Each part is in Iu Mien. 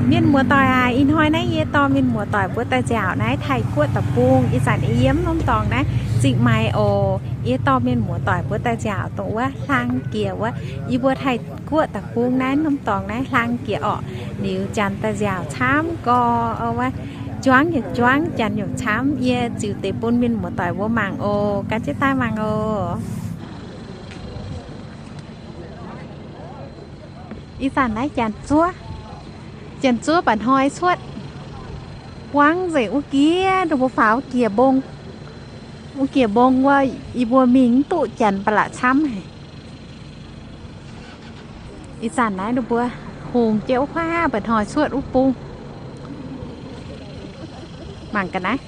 Mienh muoz-doic aac, ih hnoi naaiv yie dorh mienh muoz-doic mbuo daaih nziaauc naaiv Taiv-Guoqv deic-bung. Ih zanc yie yiem norm dorngx naaiv Zingh Maaic oc. Yie dorh mienh muoz-doic mbuo daaih nziaauc dongh wuov hlang jiex wuov. Yie mbuo Taiv-Guoqv deic-bung naaiv norm dorngx naaiv hlang jiex orqc. Liuz janx daaih nziaauc camv gorx, wuov juangv yaac juangv, janx yaac camv. Yie ziux deix bun mienh muoz-doic mbuo mangc oc. Gan jienv daaih mangc oc. Ih zanc naaiv janx zuov, janx zuov mba'hnoi cuotv. Buangv nzengc wuov jiex, ndongc mbuo faaux wuov jiex mbong. Wuov jiex mbong wuov, yie mbuo mingh mv duqv, janx ba'laqc camv haic. Ih zanc naaiv ndongc mbuo hungx jienv wuov huaav mba'hnoi cuotv wuov bung. Mangc ga'naaiv.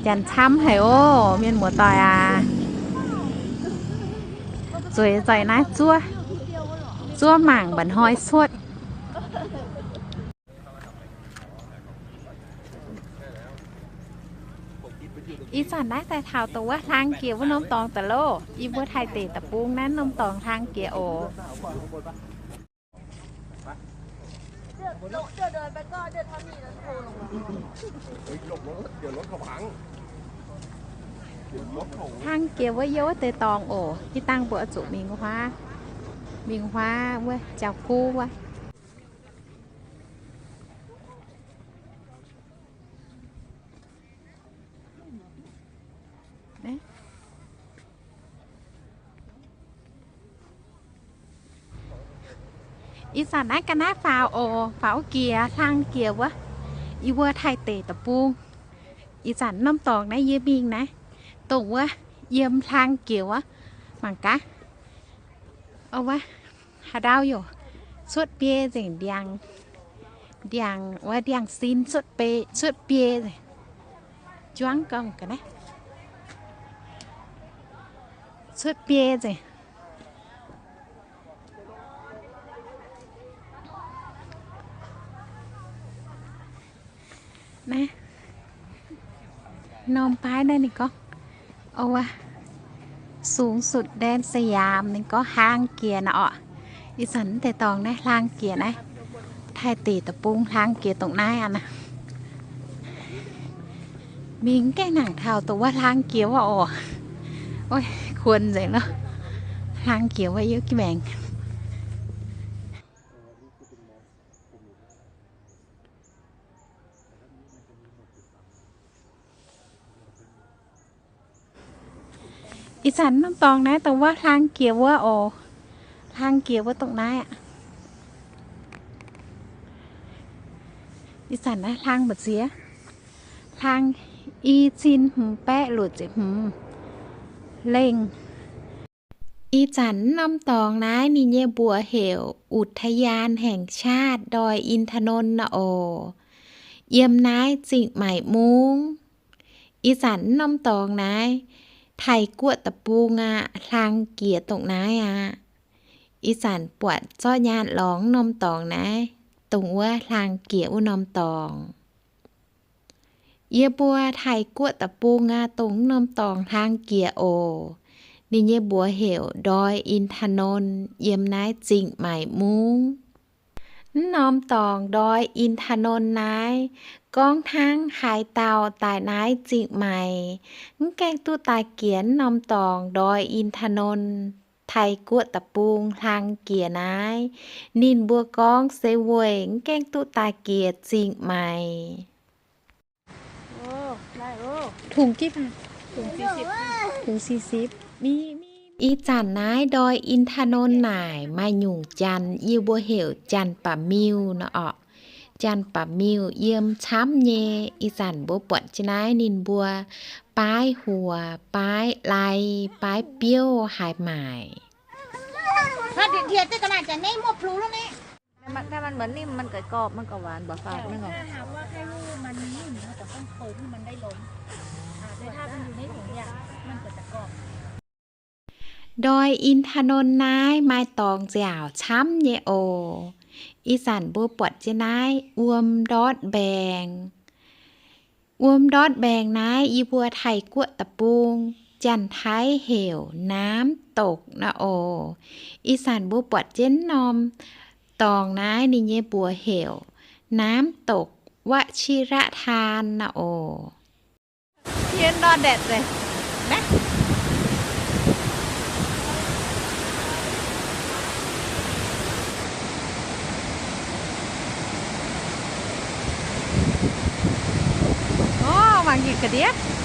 Janx camv haic oc, mienh muoz-doic aac. Zueiz nzengc naaiv zuov, zuov mangc mba'hnoi cuotv. Ih zanc naaiv daaih taux dongh wuov hlang jiex wuov norm dorngx daaih loh. Yie mbuo Taiv deic-bung naaiv norm dorngx hlang jiex oc. Hlang jiex wuov yie wuov deix dorngx oc. Jiex dangh mbuo oix zuqc mingh wuov huaav, mingh huaav wuov jauv-guv wuov. Ih zanc naaiv ga'naaiv faaux oc, faaux jiex, hlang jiex wuov. Yie mbuo Taiv deic-bung. Ih zanc norm dorngx naaiv yie mingh naaiv, dongh wuov yiem hlang jiex wuov. Mangc gaax. Wuov, haaix ndau yaac cuotv biei nzengc, ndiangx, ndiangx wuov ndiangx-sin cuotv biei, cuotv biei nzengc. Juangv gau ga'naaiv. Cuotv biei nzengc. Naaiv norm paaiv naaiv ninh gorngv, o, wuov สูงสุดแดนสยาม ninh gorngv hlang jiex naaiv orqc. Ih zanc deix dorngx naaiv hlang jiex naaiv. Taiv deic-bung hlang jiex dongh naaiv aqv. Mingh gaengh nangc taux dongh wuov hlang jiex wuov oc. Kuonx nzengc loh. Hlang jiex wuov yie mv maengc. Ih zanc norm dorngx naaiv dongh wuov hlang jiex wuov oc. Hlang jiex wuov dongh naaiv aqv. Ih zanc naaiv hlang mbu'ziex, hlang i cin hmz baeqv luoqc ziepc hmz lengh. Ih zanc norm dorngx naaiv ninh nyei mbuox heuc อุทยานแห่งชาติดอยอินทนนท์ oc. Yiem naaiv Zingh Maaic Mungv. Ih zanc norm dorngx naaiv Taiv-Guoqv deic-bung aqv, hlang jiex dongh naaiv aqv. Ih zanc buatc zorqv nyaanh lorngx norm dorngx naaiv, dongh wuov hlang jiex wuov norm dorngx. Yie mbuo Taiv-Guoqv deic-bung aqv, dongh norm dorngx hlang jiex oc. Ninh nyei mbuox heuc ดอยอินทนนท์ yiem naaiv Zingh Maaic Mungv. Mv norm dorngx ดอยอินทนนท์ naaiv, gorngv hnangv haaix dauh daaih naaiv Zingh Maaic mv gaengh duqv daaih jiex norm dorngx ดอยอินทนนท์, Taiv-Guoqv deic-bung hlang jiex naaiv, ninh mbuo gorngv se weic mv gaengh duqv daaih jiex Zingh Maaic. Ih zanc naaiv ดอยอินทนนท์ naaic maaih nyungc janx, yie mbuo heuc janx-baac-miuh nor orqc. Janx-baac-miuh yiem camv nyei. Ih zanc mbuo buatc jienv naaiv ninh mbuo baaiv huox, baaiv lai, baaiv biouv haaix maaic. Doi Intha Non naaiv maaih dorngx nziaauc camv nyei oc. Ih zanc mbuo buatc jienv naaiv wuom ndortv mbaengx. Wuom ndortv mbaengx naaiv yie mbuo Taiv-Guoqv deic-bung Janx-Taiv heuc น้ำตก naaiv oc. Ih zanc mbuo buatc jienv norm dorngx naaiv ninh nyei mbuox heuc น้ำตกวชิระทาน naaiv oc. Yie nor ndatc deix. Orv, mangc gaax ga'ndiev.